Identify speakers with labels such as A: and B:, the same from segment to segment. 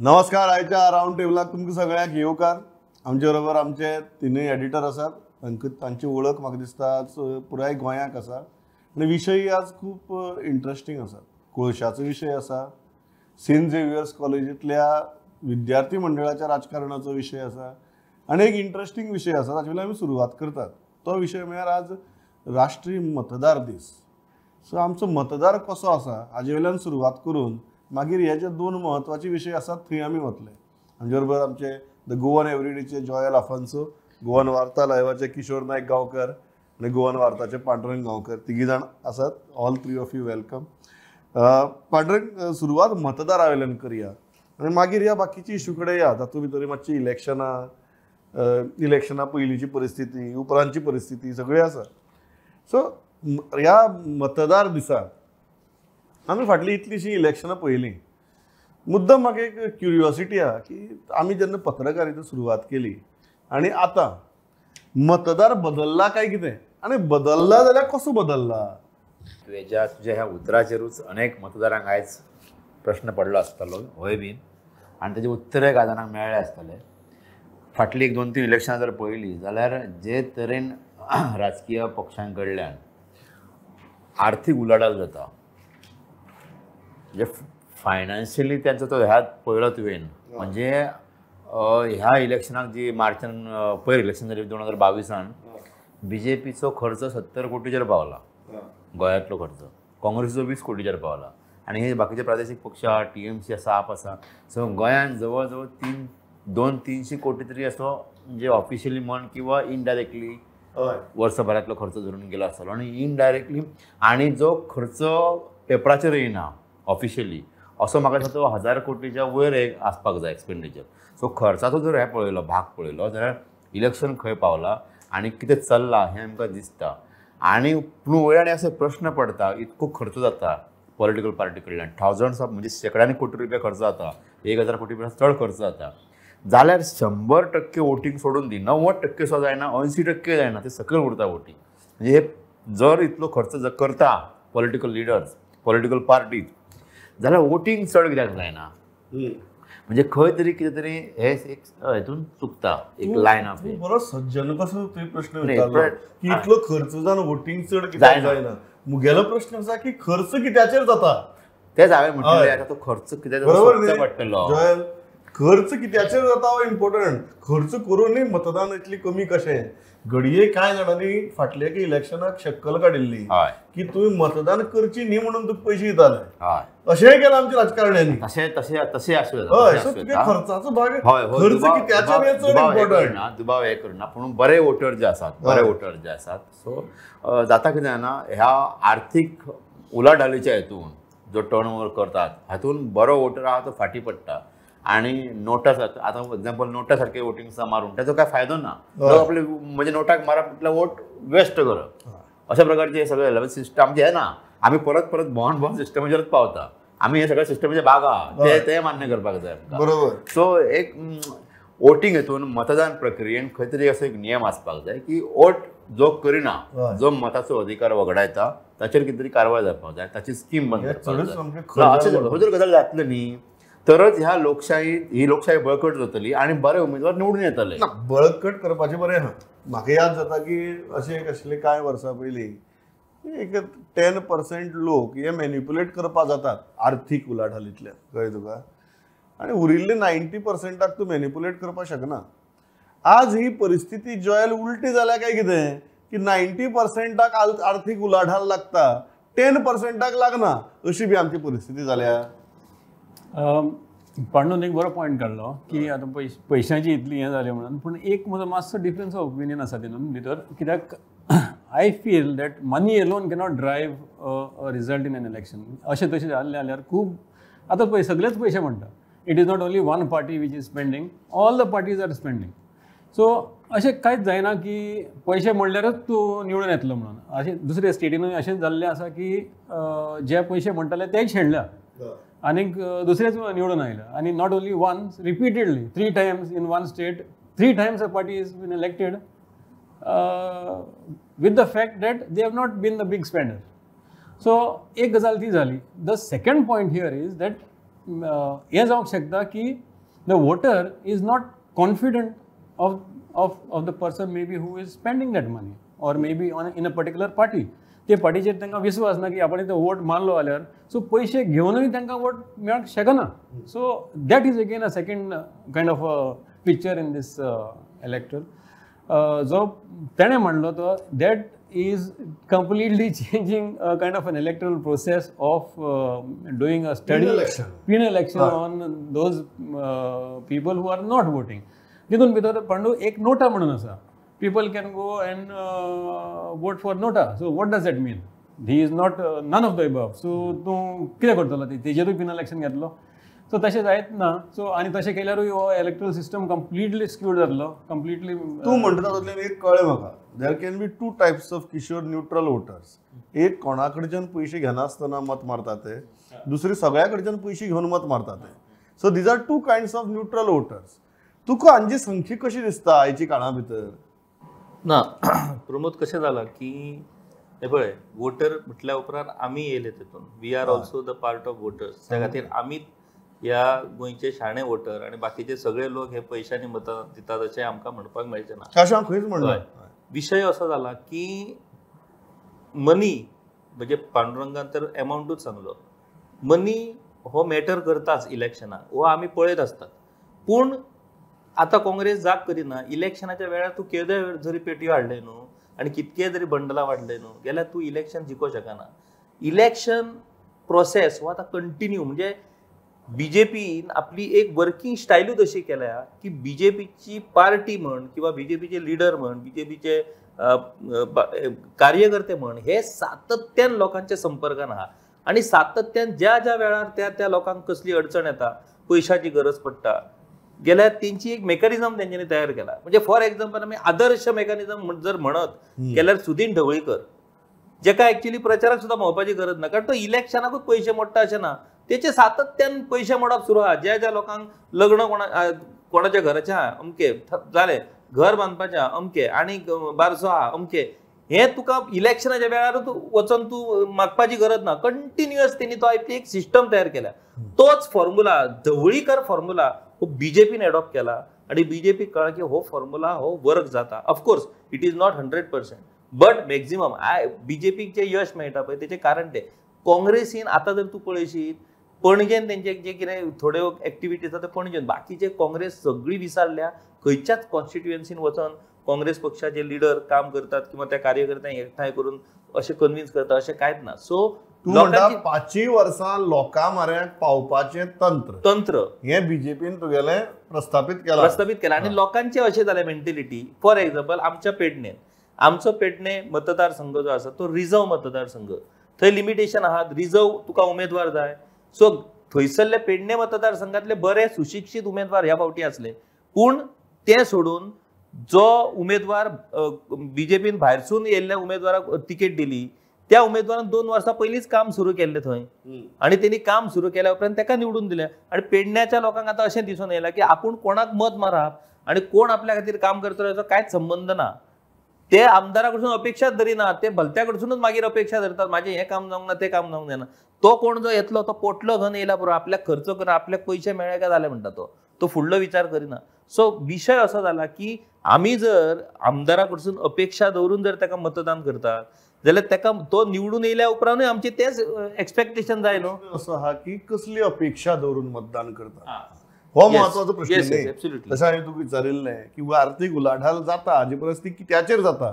A: नमस्कार, आयच्या रावंड टेबलाक तुमकां सगळ्यांक येवकार. आमचे बरोबर आमचे तिनूय एडिटर आसात. तांकां तांची वळख म्हाका दिसता आज पुराय गोंयाक आसा आनी विशय आज खूब इंट्रस्टींग आसा. कोळशाचो विशय आसा, सेंट झेवियर्स कॉलेजींतल्या विद्यार्थी मंडळाच्या राजकारणाचो विशय आसा आनी एक इंट्रस्टींग विशय आसा ताचे वयल्यान आमी सुरवात करतात. तो विशय म्हळ्यार आज राष्ट्रीय मतदार दीस. सो आमचो मतदार कसो आसा हाजे वयल्यान सुरवात करून मागीर हे जे दोन म्हत्वाचे विशय आसात थंय आमी वतले. आमचे बरोबर आमचे the Goan एवरीडेचे जॉयल आफान्सो, गोवन वार्ता लायवाचे किशोर नायक गांवकर आनी गोवन वार्ताचे पांडुरंग गांवकर, तिगी जाण आसात. All three of you welcome. Pandurang, सुरवात मतदारा वयल्यान करया आनी मागीर ह्या बाकीच्या इशू कडेन या. तातूंत भितर मातशी इलेक्शनां, इलेक्शना पयलींची परिस्थिती, उपरांतची परिस्थिती सगळी आसा. सो ह्या मतदार दिसा आमी फाटलीं इतलींशीं इलेक्शनां पळयलीं. मुद्दम म्हाका एक क्युरियोसिटी आहा की आमी जेन्ना पत्रकारिता सुरवात केली आनी आतां मतदार बदल्ला काय कितें, आनी बदल्ला जाल्यार कसो बदल्ला?
B: तुज्या तुज्या ह्या उतराचेरूच अनेक मतदारांक आयज प्रश्न पडलो आसतलो होय बीन, आनी ताजे उत्तरय कांय जाणांक मेळ्ळे आसतले. फाटलीं एक 2-3 इलेक्शनां जर पळयलीं जाल्यार जे तरेन राजकीय पक्षां कडल्यान आर्थीक उलाढाल जाता, म्हणजे फायनान्शियली त्यांचो तो ह्या पळयलो तुवें, म्हणजे ह्या इलेक्शनाक जी मार्चान पयर इलेक्शन जाली 2022 बीजेपीचो खर्च 70 कोटीचेर पावला, गोंयांतलो खर्च. काँग्रेसीचो 20 कोटीचेर पावला आनी हे बाकीचे प्रादेशीक पक्ष आहा, टीएमसी आसा, आप आसा. सो गोंयांत जवळ जवळ 200-300 कोटी तरी असो म्हणजे ऑफिशियली म्हण किंवा इनडायरेक्टली वर्सभरांतलो खर्च धरून गेलो आसतलो. आनी इनडायरेक्टली आनी जो खर्च पेपराचेर येयना ऑफिशियली असो म्हाका दिसता तो 1000 कोटीच्या वयर एक आसपाक जाय एक्सपेंडिचर. सो खर्चाचो जर हें पळयलो, भाग पळयलो जाल्यार इलेक्शन खंय पावला आनी कितें चल्लां हें आमकां दिसता. आनी पूण वयर आनी असो प्रश्न पडटा, इतको खर्च जाता पॉलिटिकल पार्टी कडल्यान, थावजंड्स ऑफ म्हणजे शेंकड्यांनी कोटी रुपया खर्च जाता, 1000 कोटी परस चड खर्च जाता, जाल्यार 100% वोटींग सोडून दी, 90% सुद्दां जायना, 80% जायना, ते सकयल उरता वोटींग. म्हणजे हे जर इतलो खर्च जर करता पॉलिटिकल लिडर्स, पॉलिटिकल पार्टीज, जाल्यार वोटींग चड कित्याक जायना? म्हणजे खंय तरी कितें तरी हे एक हेतून चुकता, एक लायन ऑफ.
A: बरो सज्जन कसो तुवें प्रश्न विचारलो की इतलो खर्च जावन वोटींग चड कित्याक जायना. मुगेलो प्रश्न आसा की खर्च कित्याचेर जाता
B: तेच हांवें म्हटलें. आतां तो खर्च कित्याक सोदचो पडटलो.
A: खर्च कित्याचेर जाता हो इम्पोर्टंट. खर्च करूनय मतदान इतली कमी कशें? घडये कांय जाणांनी फाटल्या एका इलेक्शनाक शक्कल काडिल्ली की तुवें मतदान करची न्ही म्हणून तुका पयशे दिताले. अशेंय केलां आमच्या राजकारण्यांनी.
B: तशें तशें तशें आसूं येता.
A: हय, सो तुगे खर्चाचो भाग, खर्च कित्याचेर हें चड इम्पोर्टंट.
B: दुबाव हें करना, पूण बरे वोटर जे आसात, बरे वोटर जे आसात, सो जाता कितें जाणा, ह्या आर्थीक उलाढालीच्या हेतून जो टर्न ओवर करतात हातून बरो वोटर आहा तो फाटीं पडटा. आनी नोटा सारके, आतां एग्जाम्पल नोटा सारके वोटिंग मारून ताचो कांय फायदो ना. आपले म्हणजे नोटाक मारप म्हटल्यार वोट वेस्ट करप, अशा प्रकारचे हे सगळे सिस्टम आमचे हे ना. आमी परत परत भोंवन भोंवन सिस्टमाचेरच पावता. आमी हे सगळे सिस्टमाचे भाग आहा, ते ते मान्य करपाक जाय आमकां.
A: बरोबर.
B: सो एक वोटींग हेतून मतदान प्रक्रियेन खंय तरी असो एक नियम आसपाक जाय की वोट जो करिना, जो मताचो अधिकार वगडायता ताचेर कितें तरी कारवाय जावपाक जाय, ताची स्कीम बंद करपाक जाय. अशें जर गजाल जातली न्ही तरच ह्या लोकशाही, ही लोकशाही बळकट जातली आनी बरे उमेदवार निवडून येतले.
A: बळकट करपाचें बरें आहा. म्हाका याद जाता की अशें एक आशिल्लें कांय वर्सां पयलीं एक 10% लोक हे मॅनिपुलेट करपाक जातात आर्थीक उलाढालींतल्यान, कळ्ळें तुका? आनी उरिल्ले 90% तूं मॅनिपुलेट करपाक शकना. आज ही परिस्थिती जॉयल उलटी जाल्या काय कितें की 90% आर्थीक उलाढाल लागता, 10% लागना, अशी बी आमची परिस्थिती जाल्या.
C: पांडून एक बरो पॉयंट काडलो की आतां पयशांची इतली हें जालें म्हणून, पूण एक म्हजो मातसो डिफरन्स ऑफ ओपिनियन आसा तितून भितर. कित्याक I feel that money alone cannot drive a result in an election. अशें तशें जाल्लें जाल्यार खूब आतां पळय सगळेच पयशे म्हणटा. It is not only one party which is spending, all the parties are spending. So अशें कांयच जायना की पयशे म्हणल्यारच तूं निवडून येतलो म्हणून. अशें दुसऱ्या स्टेटीनूय अशेंच जाल्लें आसा की जे पयशे म्हणटाले तेय शेणल्या आनीक दुसरेच निवडून आयले. आनी not only one, repeatedly 3 times in one state, 3 times a party is been elected with the fact that they have not been the big spender. So एक गजाल ती जाली. The second point here is that हें जावंक शकता की The voter is not confident of the person maybe who is spending that money or maybe on in a particular party. ते पार्टीचेर तांकां विस्वास ना की आपण तो वोट मारलो जाल्यार सो पयशे घेवनूय तांकां वोट मेळपाक शकना. So that is again a second kind of a picture in this electoral. जो तेणें म्हणलो तो that is completely changing kind of an electoral process of doing a study pin election on those people who are not voting. तितून भितर पांडू एक NOTA म्हणून आसा, people can go and vote for NOTA. So what does that mean? He is not none of the above. So तूं कितें करतलो, तेजेरूय pin election घेतलो. सो तशें जायत ना. सो आनी तशें केल्यारूय हो इलेक्ट्रल सिस्टम कंप्लिटली स्क्यूड जातलो, कंप्लिटली.
A: तूं म्हणटा तातूंतल्यान एक कळ्ळें म्हाका, there can be two types of Kishore neutral voters. एक कोणा कडच्यान पयशे घेनासतना मत मारता ते, दुसरी सगळ्या कडच्यान पयशे घेवन मत मारता ते. So these are two kinds of neutral voters. तुका हांची संख्या कशी दिसता आयची काळा भितर?
D: ना प्रमोद, कशें जालां की हे पळय, वोटर म्हटल्या उपरांत आमी येयले तेतून, we are also the part of voters. त्या खातीर आमी ह्या गोंयचे शाणे वोटर आनी बाकीचे सगळे लोक हे पयशांनी मतां दितात अशें आमकां म्हणपाक मेळचें ना.
A: अशें हांव खंयच म्हणना.
D: विशय असो जाला की मनी, म्हणजे पांडुरंगान तर एमावंटूच सांगलो, मनी हो मॅटर करताच इलेक्शनाक, हो आमी पळयत आसतात. पूण आतां काँग्रेस जाग करिना. इलेक्शनाच्या वेळार तूं केदे जरी पेटयो हाडले न्हू आनी कितके जरी बंडलां वाडले न्हू गेल्यार तूं इलेक्शन जिखोवंक शकना. इलेक्शन प्रोसेस हो आतां कंटिन्यू, म्हणजे बीजेपीन आपली एक वर्किंग स्टायलूच अशी केल्या की बीजेपीची पार्टी म्हण किंवा बीजेपीचे लिडर म्हण, बीजेपीचे कार्यकर्ते म्हण, हे सातत्यान लोकांच्या संपर्कान आहा आनी सातत्यान ज्या ज्या वेळार त्या त्या लोकांक कसली अडचण येता, पयशाची गरज पडटा गेल्यार तेंची एक मेकॅनिझम तेंच्यांनी तयार केला. म्हणजे फॉर एक्झाम्पल आमी आदर्श मेकॅनिझम जर म्हणत गेल्यार सुदीन ढवळीकर, जेका एक्चुअली प्रचाराक सुद्दां भोंवपाची गरज ना, कारण तो इलेक्शनाकूच पयशे मोडटा अशें ना, तेचे सातत्यान पयशे मोडप सुरू आहा. ज्या ज्या लोकांक लग्न कोणाच्या घराचें आहा अमके जालें, घर बांदपाचें आहा अमके, आनी बारसो आहा अमके, हे तुका इलेक्शनाच्या वेळार वचून तूं मागपाची गरज ना. कंटिन्युअस तेणी तो आपली एक सिस्टम तयार केल्या. तोच फॉर्म्युला, ढवळीकर फॉर्म्युला हो बीजेपीन एडॉप्ट केला आनी बीजेपी कळ्ळें की हो फॉर्म्युला हो वर्क जाता. Of course it is not 100% but maximum बीजेपीक जें यश मेळटा पळय तेचें कारण तें. काँग्रेसीन आतां जर तूं पळयशीत पणजेन तेंचे जे कितें थोड्यो एक्टिविटीज आसा ते पणजेन, बाकीचे काँग्रेस सगळी विसरल्या. खंयच्याच कॉन्स्टिट्युएन्सीन वचोन काँग्रेस पक्षाचे लिडर काम करतात किंवा त्या कार्यकर्त्यांक एकठांय करून अशें कन्विन्स करता अशें कांयच ना. सो
A: तूं म्हणटा 5 वर्सां लोकां म्हऱ्यांत पावपाचें तंत्र हें बीजेपीन तुगेलें प्रस्थापीत केलां आनी लोकांचें अशें जालें मेंटेलिटी. फॉर एक्झाम्पल आमच्या पेडणेन, आमचो पेडणे मतदारसंघ जो आसा तो रिजर्व मतदारसंघ, थंय लिमिटेशन आहात, रिजर्व तुका उमेदवार जाय. सो थंयसरले पेडणे मतदारसंघातले बरे सुशिक्षीत उमेदवार ह्या फावटी आसले, पूण ते सोडून जो उमेदवार बीजेपीन भायरसून येयल्ल्या उमेदवाराक तिकेट दिली त्या उमेदवारान 2 वर्सां पयलींच काम सुरू केल्लें थंय आनी तेणी काम सुरू केल्या उपरांत ताका निवडून दिलें. आनी पेडण्याच्या लोकांक आतां अशें दिसून येयलां की आपूण कोणाक मत मारप आनी कोण आपल्या खातीर काम करतलो हेचो कांयच संबंद ना. ते आमदारा कडसून अपेक्षाच धरिना, ते भलत्या कडसूनच मागीर अपेक्षा धरतात, माझें हें काम जावंक ना तें काम जावंक जायना. तो कोण जो येतलो तो पोटलो घेवन येयला पुरो, आपल्याक खर्च करून आपल्याक पयशे मेळ्ळे काय जाले म्हणटा, तो फुडलो विचार करिना. सो विशय असो जाला की आमी जर आमदारा कडसून अपेक्षा दवरून जर ताका मतदान करतात जाल्यार ताका तो निवडून येयल्या उपरांतूय आमचे तेच एक्सपेक्टेशन जाय न्हू. असो आहा की कसली अपेक्षा दवरून मतदान करता हो महत्वाचो प्रश्न न्ही. तशें हांवें तुका विचारिल्लें की आर्थीक उलाढाल जाता हाजे परस ती कित्याचेर जाता,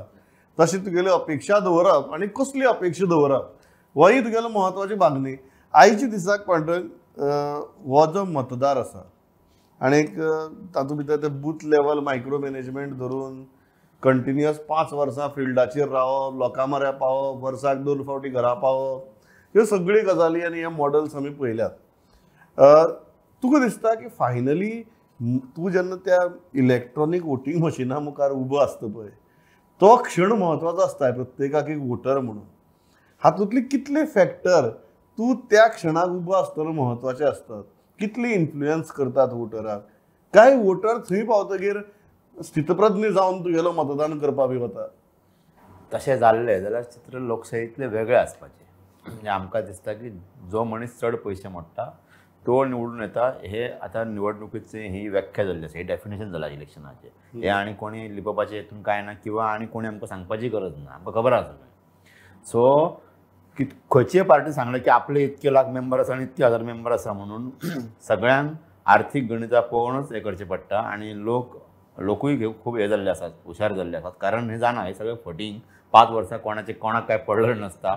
A: तशें तुगेली अपेक्षा दवरप आनी कसली अपेक्षा दवरप होय तुगेलो महत्वाची भाग न्ही. आयच्या दिसाक पांडुरंग हो जो मतदार आसा आनीक तातूंत भितर ते बूथ लेवल मायक्रो मॅनेजमेंट धरून कंटिन्युअस 5 वर्सां फिल्डाचेर रावप, लोकां म्हऱ्या पावप, वर्साक 2 फावटी घरा पावप, ह्यो सगळ्यो गजाली आनी हे मॉडल्स आमी पळयल्यात. तुका दिसता की फायनली तूं जेन्ना त्या इलेक्ट्रॉनीक वोटींग मशिना मुखार उबो आसता पळय तो क्षण म्हत्वाचो आसता प्रत्येकाक एक वोटर म्हणून. हातूंतले कितले फॅक्टर तूं त्या क्षणाक उबो आसतना म्हत्वाचे आसतात, कितले इन्फ्लुयन्स करतात वोटराक, काय वोटर थंय पावतगीर स्थितप्रज्ञ जावन तुगेलो मतदान करपा बी वता?
B: तशें जाल्लें जाल्यार चित्र लोकशाहींतलें वेगळें आसपाचें. म्हणजे आमकां दिसता की जो मनीस चड पयशे मोडटा तो निवडून येता. हे आतां निवडणुकीचे ही व्याख्या जाल्ली आसा, हे डेफिनेशन जाला इलेक्शनाचें. हे आनी कोणी लिपोवपाचें हितून कांय ना किंवा आनी कोणी आमकां सांगपाची गरज ना, आमकां खबर आसा सगळें. सो खंयचीय पार्टी सांगलें की आपले इतके लाख मेंबर आसा आनी इतके हजार मेंबर आसा म्हणून सगळ्यांक आर्थीक गणितां पळोवनच हें करचें पडटा. आनी लोकूय खूब हे जाल्ले आसात, हुशार जाल्ले आसात, कारण हे जाणा हे सगळें फटींग. 5 वर्सां कोणाचें कोणाक कांय पडलें नासता.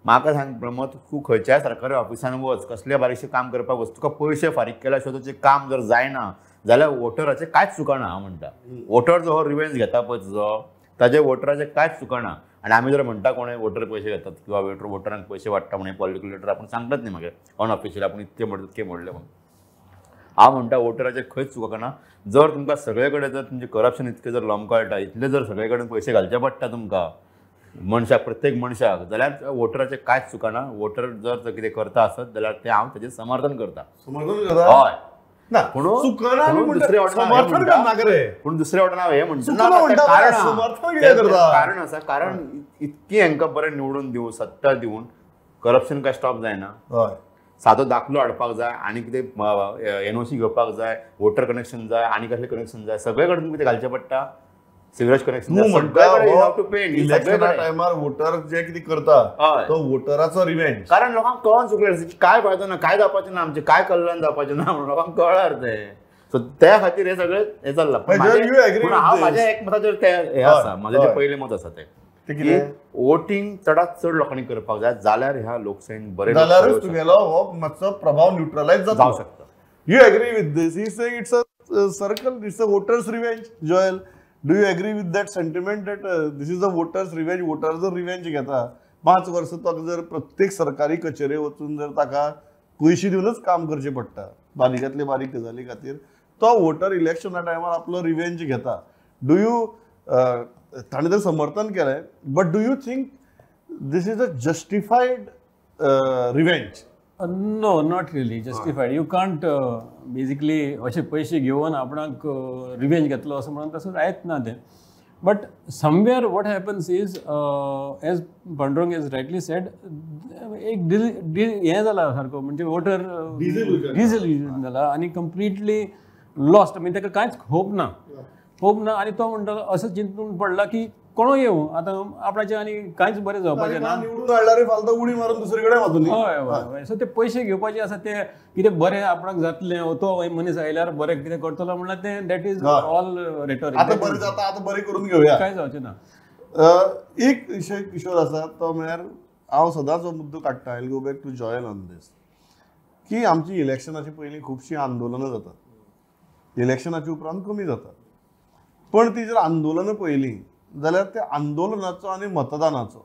B: म्हाका सांग प्रमोद, तूं खंयच्याय सरकारी ऑफिसान वच, कसलें बारीकशें काम करपाक वच, तुका पयशे फारीक केल्या शिवाय तुजें काम जर जायना जाल्यार वोटराचें कांयच चुकना. हांव म्हणटा वोटर जो हो रिवेंज घेता पळय तुजो, ताजे वोटराचें कांयच चुकना. आनी आमी जर म्हणटा कोणें वोटर पयशे घेतात किंवा वोटरांक पयशे वाडटा म्हणून पॉलिटिकल लिडर आपूण सांगतात न्ही मागीर अनऑफिशियल आपूण इतके म्हणटा तितके म्हणलें म्हणून. हांव म्हणटा वोटराचें खंयच चुकना. जर तुमकां सगळे कडेन जर तुमचें करप्शन इतकें जर लोंबकळटा, इतले जर सगळे कडेन पयशे घालचे पडटा तुमकां मनशाक, प्रत्येक मनशाक, जाल्यार वोटराचें कांयच चुकना. वोटर जर कितें करता आसत जाल्यार तें हांव ताजें समर्थन करता.
A: समर्थन करता?
B: हय.
A: ना
B: पूण दुसरे वटेन हांव हें म्हणटा, कारण आसा, कारण इतकी हांकां बरें निवडून दिवन सत्ता दिवन करप्शन काय स्टॉप जायना. सादो दाखलो हाडपाक जाय आनी कितें एनओसी घेवपाक जाय, वोटर कनेक्शन जाय आनी कसलें कनेक्शन जाय, सगळे कडेन कितें घालचें पडटा, सिवरेज कनेक्शन.
A: इलेक्शना टायमार वोटर जे कितें करता तो वोटराचो रिवेंज.
B: कारण लोकांक कळोन चुकलें काय फायदो ना, काय जावपाचें ना, आमचें काय कल्याण जावपाचें ना म्हणून लोकांक कळ्ळार तें. सो त्या खातीर हें सगळें हें चल्लां. पूण हांव म्हाज्या एक मताचेर तें हें आसा, म्हाजें जें पयलें मत आसा तें की वोटींग चडांत चड लोकांनी करपाक जाय, जाल्यार ह्या लोकशायेन बरें
A: जाल्यारूच तुगेलो हो मातसो प्रभाव न्यूट्रलायज
B: जावंक शकता.
A: You agree with this? He saying it's a circle, it's a voters revenge. Joel, do you agree with that sentiment that this is a voters revenge? Voters revenge घेता. 5 वर्सां तो जर प्रत्येक सरकारी कचेरे वचून जर ताका पयशे दिवनच काम करचें पडटा बारीकांतले बारीक गजाली खातीर, तो वोटर इलेक्शना टायमार आपलो रिवेंज घेता. Do you ताणें तर समर्थन केलें, but do you think this is a justified revenge?
C: No, not really justified. You can't basically अशे पयशे घेवन आपणाक रिवेंज घेतलो असो म्हणून तसं जायत ना तें. But somewhere what happens is, as Pandurang is rightly said, एक हें जाला सारको, म्हणजे वोटर डिजल्युजन जाला आनी कंप्लिटली लॉस्ट. म्हणजे ताका कांयच होप ना, होप ना. आनी तो म्हणटा असो चिंतून पडला की कोणो येवं आतां आपणाचें आनी कांयच बरें जावपाचें ना,
A: निवडून हाडल्यार फालतू उडी मारून दुसरे कडेन वचून.
C: हय हय. सो ते पयशे घेवपाचे आसा ते कितें बरें आपणाक जातलें, तो मनीस आयल्यार बरें कितें करतलो म्हणल्यार तें that is all rhetoric.
A: आतां बरें जाता, आतां बरें करून घेवया,
C: कांय जावचें ना.
A: एक विशय किशोर आसा तो म्हळ्यार हांव सदांच हो मुद्दो काडटा, I go back to Joel on this, की आमची इलेक्शनाचे पयलीं खुबशीं आंदोलनां जातात, इलेक्शनाच्या उपरांत कमी जातात, पण ती जर आंदोलनां पळयलीं जाल्यार त्या आंदोलनाचो आनी मतदानाचो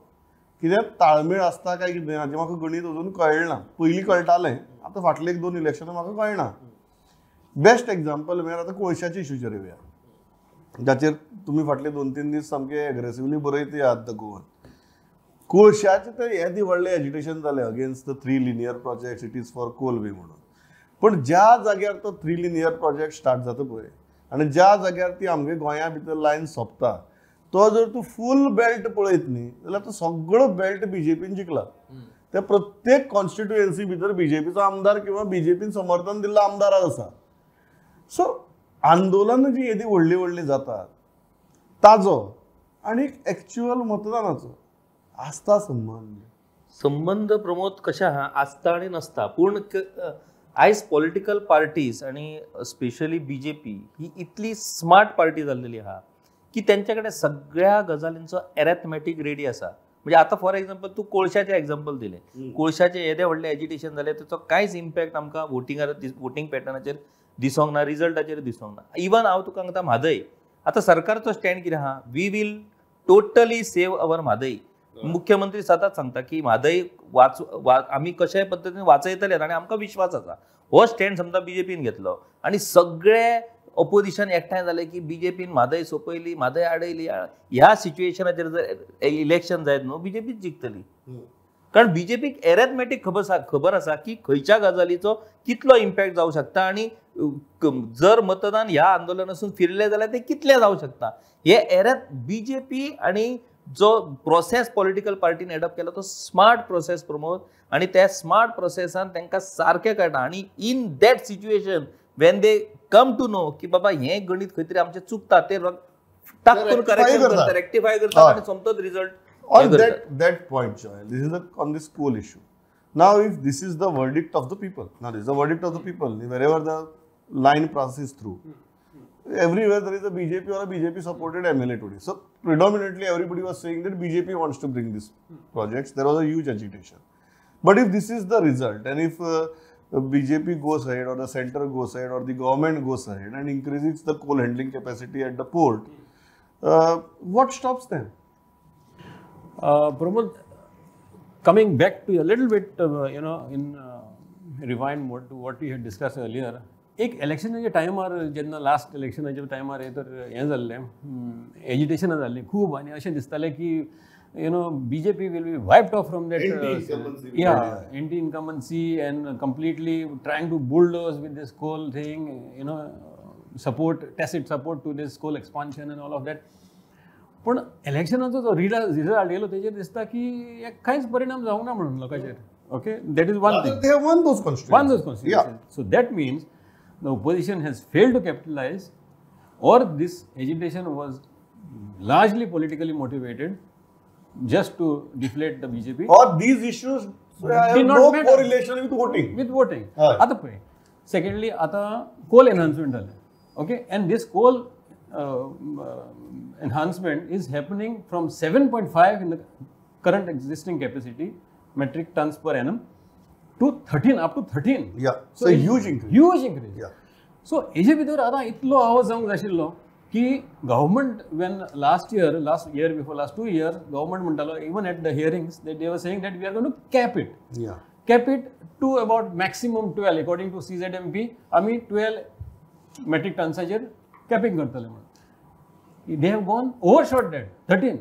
A: कितें ताळमेळ आसता काय कितें हाजें म्हाका गणीत अजून कळ्ळें ना. पयलीं कळटालें, आतां फाटले 1-2 इलेक्शनां म्हाका कळना. बेस्ट एग्जाम्पल म्हळ्यार आतां कोळशाच्या इशूचेर येवया, जाचेर तुमी फाटले 2-3 दीस सामके एग्रेसिवली बरयत आहात the Goan. कोळशाचें तर येदें व्हडलें एजिटेशन जालें against the 3 linear projects, it is for coal बी म्हणून. पण ज्या जाग्यार तो 3 लिनियर प्रोजेक्ट स्टार्ट जाता पळय आनी ज्या जाग्यार ती आमगे गोंया भितर लायन सोंपता, तो जर तूं फूल बेल्ट पळयत न्ही जाल्यार तो सगळो बेल्ट बीजेपीन जिखला. त्या प्रत्येक कॉन्स्टिट्युएन्सी भितर बीजेपीचो आमदार किंवा बीजेपीन समर्थन दिल्लो आमदार आसा. सो आंदोलनां जी येदी व्हडलीं व्हडलीं जातात ताजो आनी एक्च्युअल मतदानाचो आसता संबंद.
D: संबंद प्रमोद कशें आहा, आसता आनी नासता. पूण आयज पॉलिटिकल पार्टीज आनी स्पेशली बीजेपी ही इतली स्मार्ट पार्टी जाल्लेली आहा की तेंच्या कडेन सगळ्या गजालींचो एरेथमॅटीक रेडी आसा. म्हणजे आतां फॉर एग्जाम्पल तूं कोळशाचें एग्जाम्पल दिलें, कोळशाचें येदें व्हडलें एजिटेशन जालें, ताचो कांयच इम्पॅक्ट आमकां वोटिंगार वोटींग पॅटर्नाचेर दिसोंक ना, रिजल्टाचेर दिसोंक ना. इवन हांव तुका सांगता म्हादय, आतां सरकारचो स्टँड कितें आहा, we will totally save our Mhadei. मुख्यमंत्री सदांच सांगता की म्हादय आमी कशाय पद्दतीन वाचयतले आनी आमकां विश्वास आसा. हो स्टँड समजा बीजेपीन घेतलो आनी सगळे ऑपोजिशन एकठांय जालें की बीजेपीन म्हादय सोंपयली, म्हादय आडयली, ह्या सिच्युएशनाचेर जर इलेक्शन जायत न्हू बीजेपीच जिखतली. कारण बीजेपीक एरेथमॅटीक खबर आसा की खंयच्या गजालीचो कितलो इम्पॅक्ट जावं शकता आनी जर मतदान ह्या आंदोलनासून फिरलें जाल्यार तें कितलें जावं शकता. हे एरेथ बीजेपी आनी जो प्रोसेस पॉलिटिकल पार्टीन एडॉप्ट केला तो स्मार्ट प्रोसेस प्रमोद आनी त्या स्मार्ट प्रोसेसान तांकां सारकें कळटा. आनी in that situation when they come to know की बाबा हें गणीत खंय तरी आमचें चुकता, ते टाक करून करेक्शन करता, रेक्टिफाय करता आनी सोमतोच result.
A: On that point, Joel, this is on this coal issue. Now, if this is the verdict of the people, now this is the verdict of the people, wherever the line passes through, everywhere there is a BJP or a BJP supported MLA today. So predominantly everybody was saying that BJP wants to bring these projects. There was a huge agitation. But if this is the result, and if BJP goes ahead or the center goes ahead or the government goes ahead and increases the coal handling capacity at the port, what stops them?
C: Pramod, coming back to a little bit, you know, in rewind mode to what we had discussed earlier, एक इलेक्शनाच्या टायमार जेन्ना last इलेक्शनाच्या टायमार हे तर हें जाल्लें, एजिटेशनां जाल्लीं खूब आनी अशें दिसतालें की you know BJP will be wiped off from that anti incumbency and completely trying to bulldoze with this coal thing, you know, support, tacit support to this coal expansion and all of that. पूण इलेक्शनाचो जो result येयलो तेजेर दिसता की कांयच परिणाम जावंक ना म्हणून लोकांचेर. Okay, that is one thing.
A: They have won those constituencies.
C: Won those constituencies. So that means the opposition has failed to capitalize, or this agitation was largely politically motivated just to deflate the BJP.
A: Or these issues have no correlation with voting.
C: With voting. आतां पळय, secondly आतां coal enhancement जालें. Okay, and this coal enhancement is happening from 7.5 in the current existing capacity metric tons per annum to 13, up to 13.
A: Yeah, so a huge increase.
C: Huge increase.
A: Yeah.
C: So हेजे भितर आतां इतलो आवाज जावंक जाय आशिल्लो की government when last year before last 2 years government म्हणटालो, even at the hearings they were saying that we are going to cap it.
A: Yeah.
C: Cap it to about maximum 12 according to CZMP. आमी 12 metric tonsाचेर capping करतले म्हणून. They have gone overshot that 13.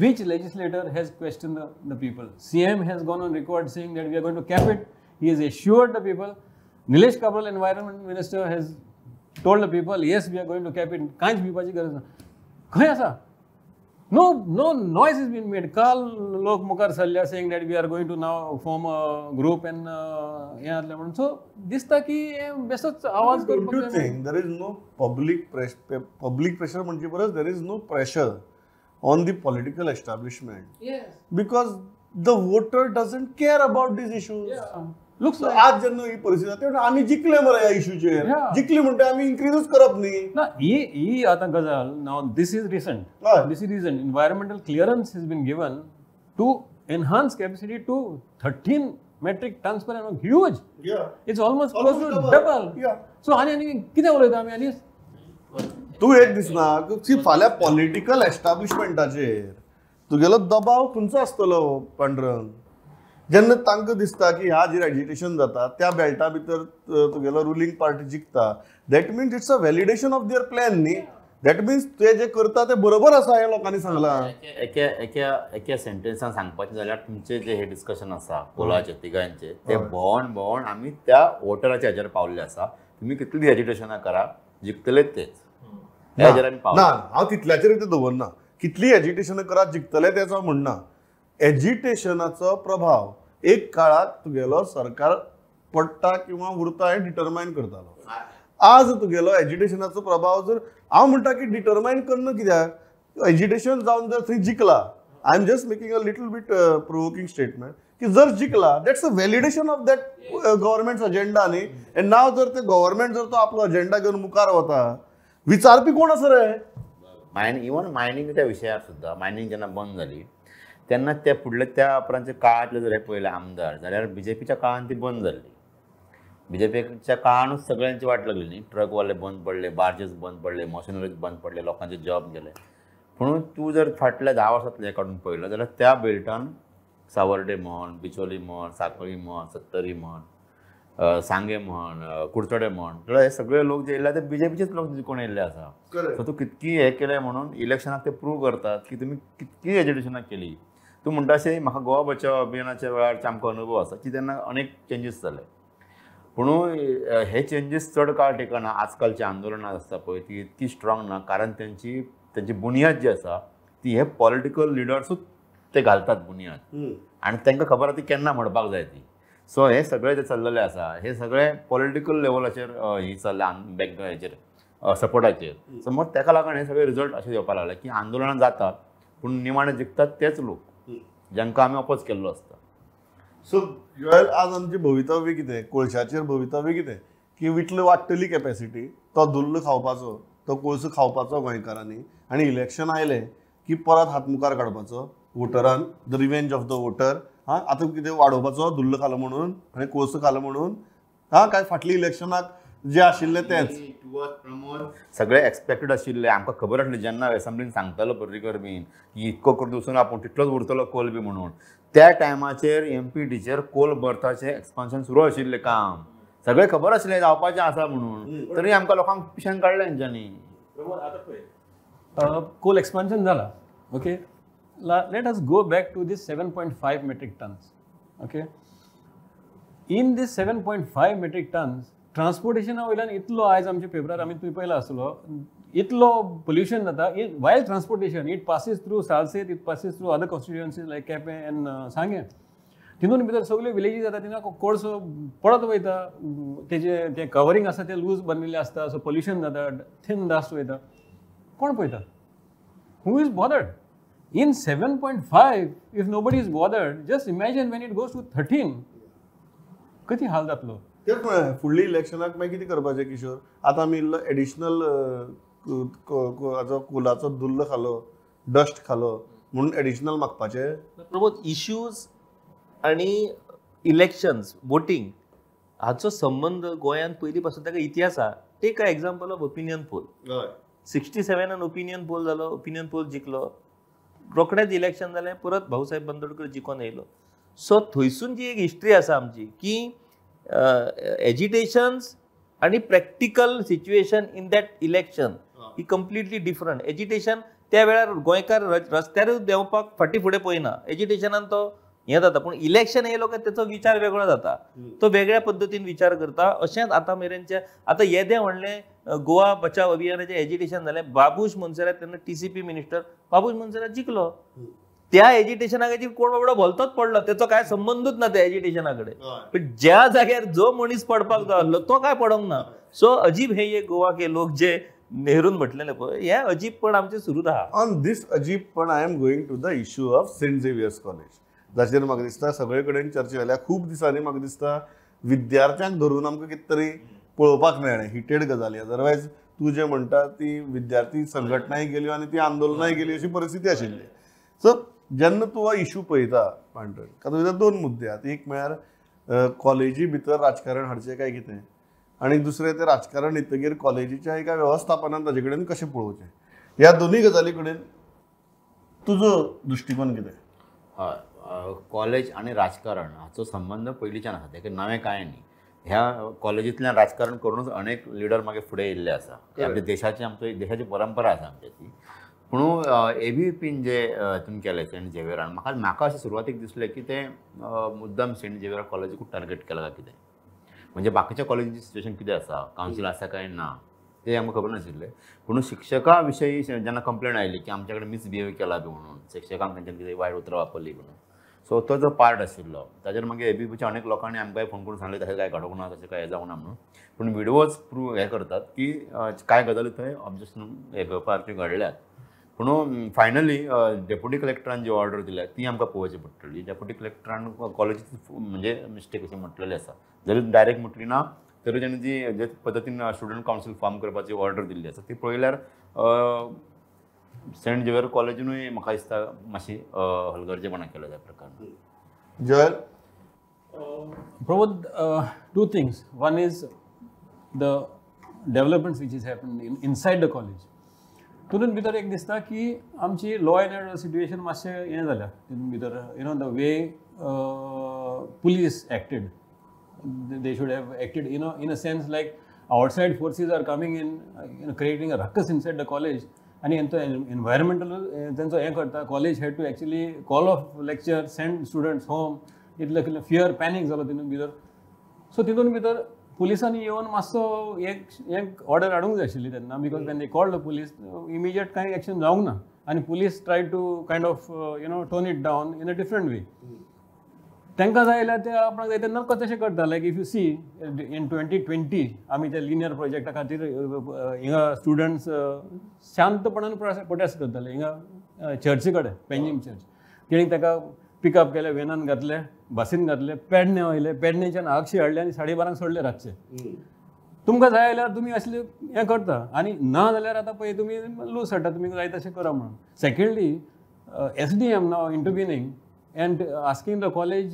C: Which legislator has questioned the people? CM has gone on record saying that we are going to cap it. He has assured the people. Nilesh Cabral, Environment Minister, has told the people, yes, we are going to cap it. कांयच भिवपाची गरज ना. खंय आसा? No, no noise has been made. काल लोक मुखार सरल्या saying that we are going to now form a group and हें जातलें म्हणून. So दिसता की बेसोच आवाज करपाक.
A: Don't you think there is no public pressure? Public pressure म्हणचे परस there is no pressure on the political establishment.
C: Yes.
A: Because the voter doesn't care about these issues.
C: Yeah. Looks like
A: आज जेन्ना ही परिस्थिती जाता तेन्ना आमी जिखले मरे ह्या इशूचेर, जिखले म्हणटा आमी इन्क्रीजूच करप न्ही.
C: ना, ही आतां गजाल, now this is recent. This is recent. Environmental clearance has been given to enhance capacity to 13 metric tons per annum. Huge. It's almost close to double. So आनी आनी कितें उलयता आमी? आनी
A: तूं एक दिसना की फाल्यां पॉलिटिकल एस्टाब्लिशमेंटाचेर तुगेलो दबाव खंयचो आसतलो पांडुरंग? जेन्ना तांकां दिसता की ह्या जेर एजिटेशन जाता त्या बेल्टा भितर तुगेलो रुलींग पार्टी जिखता, that means it's a validation of their plan न्ही. That means ते जे करता ते बरोबर आसा हें लोकांनी सांगलां.
B: एका एका एका सेंटेन्सान सांगपाचें जाल्यार तुमचें जें हें डिस्कशन आसा कोलाचें तिगांचें तें भोंवन भोंवन आमी त्या वोटराच्या हेजेर पावल्ले आसा. तुमी कितलीं एजिटेशनां करा, जिखतलेच तेच.
A: ना, हांव तितल्याचेर ते दवरना. कितली एजिटेशनां करा जिखतले तेच हांव म्हणना. एजिटेशनाचो प्रभाव एक काळाक तुगेलो सरकार पडटा किंवा उरता हें डिटरमायन करतालो. आज तुगेलो एजिटेशनाचो प्रभाव जर हांव म्हणटा की डिटरमायन करना कित्याक, एजिटेशन जावन जर थंय जिखला, I am just making a little bit provoking statement की जर जिखला that's a validation of that government's agenda न्ही. एंड नाव जर ते गव्हर्मेंट जर तो आपलो अजेंडा घेवन मुखार वता, विचारपी कोण आसा रे?
B: इवन मायनिंगच्या विशयार सुद्दां, मायनिंग जेन्ना बंद जाली तेन्ना ते फुडले त्या उपरांतच्या काळांतले जर हे पळयले आमदार जाल्यार बीजेपीच्या काळान ती बंद जाल्ली. बीजेपीच्या काळानूच सगळ्यांची वाट लागली न्ही. ट्रकवाले बंद पडले, बार्जेस बंद पडले, मशिनरीज बंद पडले, लोकांचे जॉब गेले. पूण तूं जर फाटल्या 10 वर्सांतले काडून पळयलो जाल्यार त्या बेल्टान सावर्डे म्हण, बिचोली म्हण, साखळी म्हण, सत्तरी म्हण, सांगे म्हण, कुडचडे म्हण, हे सगळे लोक जे येयल्ले ते बीजेपीचेच लोक कोण येयल्ले आसा. सो तूं कितकी हें केलें म्हणून इलेक्शनाक ते प्रूव करतात की तुमी कितकी एजिटेशनां केली. तूं म्हणटा अशें म्हाका गोवा बचाव अभियानाच्या वेळार आमकां अनुभव आसा की तेन्ना अनेक चेंजीस जाले. पूण हे चेंजीस चड काळ टिकना. आजकालची आंदोलनां आसता पळय ती इतकी स्ट्रॉंग ना, कारण तेंची तेंची बुनियाद जी आसा ती हे पॉलिटिकल लिडर्सूच ते घालतात बुनियाद आनी तांकां खबर आसा ती केन्ना म्हणपाक जाय ती. सो हे सगळे जे चल्लेले आसा हे सगळे पॉलिटिकल लेवलाचेर ही चल्ल्या बॅक हेचेर सपोर्टाचेर. समज ताका लागून हे सगळे रिजल्ट अशें येवपाक लागले की आंदोलनां जातात पूण निमाणे जिखतात तेच लोक जांकां आमी अपोज केल्लो आसता.
A: सो जोएल, आज आमचें भवितव्य कितें, कोळशाचेर भवितव्य कितें की विटले वाडटली कॅपॅसिटी, तो धुल्ल खावपाचो, तो कोळसो खावपाचो गोंयकारांनी, आनी इलेक्शन आयलें की परत हात मुखार काडपाचो वोटरान, the revenge of the voter. हां, आतां कितें वाडोवपाचो, धुल्ल खालो म्हणून आनी कोळसो खालो म्हणून. हां, काय फाटल्या इलेक्शनाक जे आशिल्ले तेंच
B: सगळे एक्सपेक्टेड आशिल्ले. आमकां खबर आसलें जेन्ना एसेंब्लीन सांगतालो पर्रीकर बीन की इतको करून वचून आपूण तितलोच उरतलो कोल बी म्हणून, त्या टायमाचेर एमपीटीचेर कोल बर्थाचें एक्सपान्शन सुरू आशिल्लें काम, सगळें खबर आशिल्लें जावपाचें आसा म्हणून, तरी आमकां लोकांक पिशान काडलें हेंच्यांनी.
C: आतां पळय कोल एक्सपान्शन जाला, okay, let us go back to this 7.5 metric tons. Okay, in this 7.5 metric tons ट्रान्सपोर्टेशना वयल्यान इतलो आयज आमच्या पेपरार आमी तुवें पळयला आसतलो इतलो पोल्युशन जाता. While transportation it passes through Salcete, it passes through other constituencies like Quepem and Sanguem. तितून भितर सगल्यो विलेजीस जाता, थिंगा कोळसो पडत वयता, तेजें तें कवरींग आसा तें लूज बांदिल्लें आसता, सो पोल्युशन जाता, थिन डस्ट वयता. कोण पळयता? Who is bothered? In 7.5 if nobody is bothered, just imagine when it goes to 13 कितें हाल जातलो.
A: तेच म्हळ्यार फुडल्या इलेक्शनाक मागीर कितें करपाचें किशोर? आतां आमी इल्लो एडिशनल कोलाचो धुल्ल खालो, डस्ट खालो म्हणून एडिशनल मागपाचें.
D: प्रमोद, इश्यूज आनी इलेक्शन्स वोटींग हाचो संबंद गोंयांत पयलीं पासून ताका इतिहास आसा. Take a example of opinion poll. 67 opinion poll जालो, ओपिनियन पोल जिखलो, रोखडेंच इलेक्शन जालें, परत भाऊसाहेब बांदोडकर जिखोन येयलो. सो थंयसून जी एक हिस्ट्री आसा आमची की एजिटेशन्स आनी practical situation in that election he completely different. Agitation त्या वेळार गोंयकार रस्त्यारूच देंवपाक फाटीं फुडें पळयना, एजिटेशनान तो हें जाता, पूण इलेक्शन येयलो काय तेचो विचार वेगळो जाता, तो वेगळ्या पद्दतीन विचार करता. अशेंच आतां मेरेनचें आतां येदें व्हडलें गोवा बचाव अभियानाचें एजिटेशन जालें, बाबूश मोन्सेरात तेन्ना TCP minister Babush Monserrate जिखलो. त्या एजिटेशनाक कोण बाबडो भलतोच पडलो, तेचो काय संबंदूच ना त्या एजिटेशना कडेन. पण ज्या जाग्यार जो मनीस पडपाक जाय आसलो तो काय पडोंक ना. सो अजीब हे ये गोवा के लोक जे नेहरून म्हटलेले पळय, हे अजीब पण आमचें सुरूच आहा.
A: ऑन these अजीब पण I am going to the issue of Saint Xavier's College, जाचेर म्हाका दिसता सगळे कडेन चर्चा जाल्या. खूब दिसांनी म्हाका दिसता विद्यार्थ्यांक धरून आमकां कितें तरी पळोवपाक मेळ्ळें, हिटेड गजाली. अदरवायज तूं जें म्हणटा ती विद्यार्थी संघटनाय गेल्यो आनी ती आंदोलनाय गेली अशी परिस्थिती आशिल्ली. सो जेन्ना तूं हो इशू पळयता पांडुरंग, तातूंत भितर दोन मुद्दे आहात. एक म्हळ्यार कॉलेजी भितर राजकारण हाडचें काय कितें, आनी दुसरें तें राजकारण येतकीर कॉलेजीच्या एका वेवस्थापनान ताजे कडेन कशें पळोवचें. ह्या दोनूय गजाली कडेन तुजो दृश्टिकोन कितें?
B: हय, कॉलेज आनी राजकारण हाचो संबंद पयलींच्यान आसा, तेका नवें कांय न्ही. ह्या कॉलेजींतल्यान राजकारण करूनच अनेक लिडर मागीर फुडें येयल्ले आसा. आमच्या देशाची, आमच्या देशाची परंपरा आसा आमच्या ती. पूण एबीवीपीन जे हितून केलें सेंट झेवियरान, म्हाका अशें सुरवातीक दिसलें की तें मुद्दम सेंट झेवियर कॉलेजीकूच टार्गेट केलां काय कितें. म्हणजे बाकीच्या कॉलेजीची सिच्युएशन कितें आसा, कावन्सील आसा काय ना तें आमकां खबर नाशिल्लें. पूण शिक्षकां विशयी जेन्ना कंप्लेन आयली की आमच्या कडेन मिसबिहेव केला बी म्हणून, शिक्षकांक तेंच्यांनी कितें वायट उतरां वापरलीं म्हणून, सो तो जो पार्ट आशिल्लो ताजेर मागीर एबीवीपीच्या अनेक लोकांनी आमकांय फोन करून सांगलें तशें कांय घडोवंक ना, तशें कांय जावंक ना म्हणून. पूण विडियोज प्रूव हें करतात की कांय गजाली थंय ऑब्जेक्शन हे करपाच्यो घडल्यात. पूण फायनली डेप्युटी कलेक्टरान जी ऑर्डर दिल्या ती आमकां पळोवची पडटली. डेप्युटी कलेक्टरान कॉलेजीची म्हणजे मिस्टेक अशी म्हटलेली आसा, जरी डायरेक्ट म्हटली ना तरी तेणी जी जे पद्दतीन स्टुडंट कावन्सील फॉर्म करपाची ऑर्डर दिल्ली आसा ती पळयल्यार सेंट झेवियर कॉलेजीनूय म्हाका दिसता मातशी हलगर्जेपणां केल्या त्या प्रकारान.
A: Joel?
C: Pramod, two things. One is the developments which is happen inside the college. तितून भितर एक दिसता की आमची लॉ एंड ऑर्डर सिट्युएशन मातशें हें जाल्या. तितून भितर you know the way police acted, they should have acted you know in a sense like outside forces are coming in, you know, creating a ruckus inside the college. आनी तो environmental तेंचो हें करता. College had to actually call off lecture, send students home. इतले fear panic जालो तितून भितर. So तितून भितर पुलिसांनी येवन मातसो एक ऑर्डर हाडूंक जाय आशिल्ली तेन्ना, because when they called the police immediate कांय एक्शन जावंक ना. आनी police try to kind of you know tone it down in a different way. तांकां जाय जाल्यार ते आपणाक जाय ते नकळो तशें करता. Like if you see in 2020 आमी त्या लिनियर प्रोजेक्टा खातीर हिंगा स्टुडंट्स शांतपणान प्रोटेस्ट करताले हिंगा चर्ची कडेन, पेंजीम चर्च. तेणी ताका पिकअप केले, वेनान घातले, बसीन घातले, पेडणे वयले, पेडणेच्यान आगशी हाडले आनी 12:30 सोडले रातचे. तुमकां जाय जाल्यार तुमी असले हें करता आनी ना जाल्यार आतां पळय तुमी लूज हाडटा, तुमी जाय तशें करा म्हणून. Secondly SDM now intervening and asking the college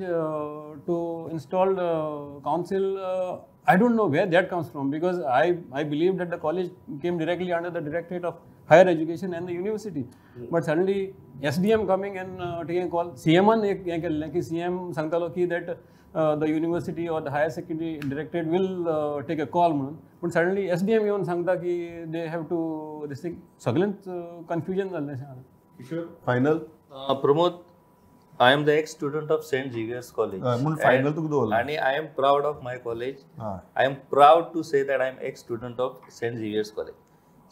C: to install the council, I don't know where that comes from, because I believe that the college came directly under the Directorate of Higher Education and the university. But suddenly SDM coming and taking a call, CM an ek हें केल्लें की CM सांगतालो की that the university or the higher secondary directorate will take a call म्हणून. पूण suddenly SDM येवन सांगता की they have to this thing, सगळेंच कन्फ्युजन जाल्लें अशें.
A: Kishore, final?
D: Pramod, I am the ex-student of St. Xavier's College.
A: Final तुका दवरला.
D: And I am proud of my college. I am proud to say that I am ex-student of St. Xavier's College.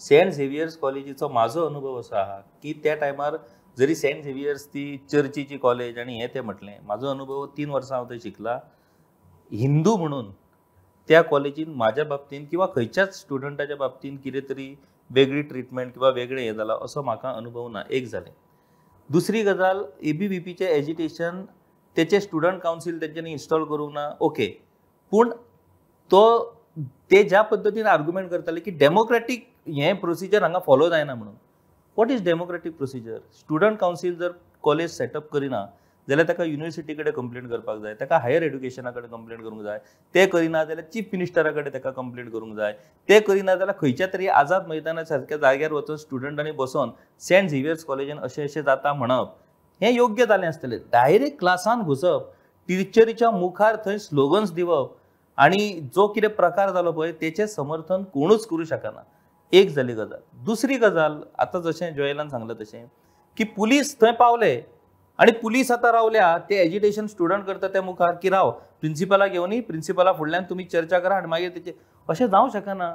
D: St. Xavier's Collegeचो म्हाजो अनुभव असो आहा की त्या टायमार जरी सेंट झेवियर्स ती चर्चीची कॉलेज आनी हें तें म्हटलें, म्हाजो अनुभव 3 वर्सां हांव थंय शिकला. हिंदू म्हणून त्या कॉलेजीन म्हाज्या बाबतीन किंवा खंयच्याच स्टुडंटाच्या बाबतीन कितें तरी वेगळी ट्रिटमेंट किंवा वेगळें हें जालां असो म्हाका अनुभव ना. एक जालें. दुसरी गजाल, एबीवीपीचें एजिटेशन तेचे स्टुडंट कावन्सील तेंच्यांनी इन्स्टॉल करूंक ना, ओके, पूण तो ते ज्या पद्दतीन आर्ग्युमेंट करताले की डेमोक्रेटीक हें प्रोसिजर हांगा फॉलो जायना म्हणून. What is democratic procedure? Student council जर कॉलेज सेटअप करिना जाल्यार ताका युनिवर्सिटी कडेन कंप्लेन करपाक जाय, ताका हायर एड्युकेशना कडेन कंप्लेन करूंक जाय, ते करिना जाल्यार चीफ मिनिस्टरा कडेन ताका कंप्लेन करूंक जाय, ते करिना जाल्यार खंयच्या तरी आझाद मैदाना सारक्या जाग्यार वचून स्टुडंटांनी बसोन सेंट झेवियर्स कॉलेजीन अशें अशें जाता म्हणप हें योग्य जालें आसतलें. डायरेक्ट क्लासान घुसप, टिचरीच्या मुखार थंय स्लोगन्स दिवप आनी जो कितें प्रकार जालो पळय तेचें समर्थन कोणूच करूं शकना. एक जाली गजाल. दुसरी गजाल, आतां जशें जोएलान सांगलें तशें की पुलीस थंय पावले आनी पुलीस आतां रावल्या ते एजिटेशन स्टुडंट करता त्या मुखार की राव प्रिंसिपलाक घेवनी, प्रिंसिपला फुडल्यान तुमी चर्चा करा आनी मागीर तेचे, अशें जावं शकना.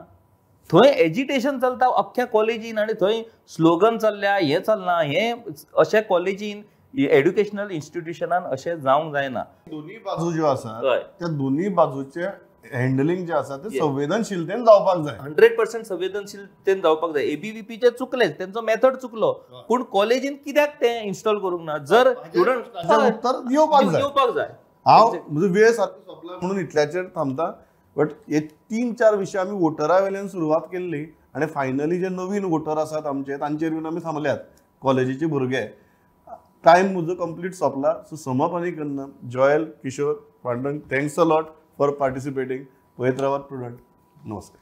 D: थंय एजिटेशन चलता अख्ख्या कॉलेजीन आनी थंय स्लोगन चल्ल्या, हें चल्लां, हें अशें कॉलेजीन एड्युकेशनल इन्स्टिट्युशनान अशें जावंक जायना.
A: दोन्ही बाजू ज्यो आसा त्या दोन्ही बाजूचे हँडलिंग जे आसा ते संवेदनशीलतेन जावपाक जाय.
D: 100% संवेदनशीलतेन जावपाक जाय. एबीवीपीचे चुकलेच, तेंचो मेथड चुकलो, पूण कॉलेजीन कित्याक तें इन्स्टॉल करूंक ना? जर स्टुडंट
A: उत्तर येवपाक जाय,
D: येवपाक जाय.
A: हांव म्हजो वेळ सारको सोंपला म्हणून इतल्याचेर थांबता, बट हे 3-4 विशय आमी वोटरा वेल्यान सुरवात केल्ली आनी फायनली जे नवीन वोटर आसात आमचे तांचेर येवन आमी थांबल्यात, कॉलेजीचे भुरगे. टायम म्हजो कंप्लीट सोंपला, सो समप आनी करना. Joel, Kishore, Pandurang, thanks a lot for participating. पळयत रावात प्रुडंट. नमस्कार.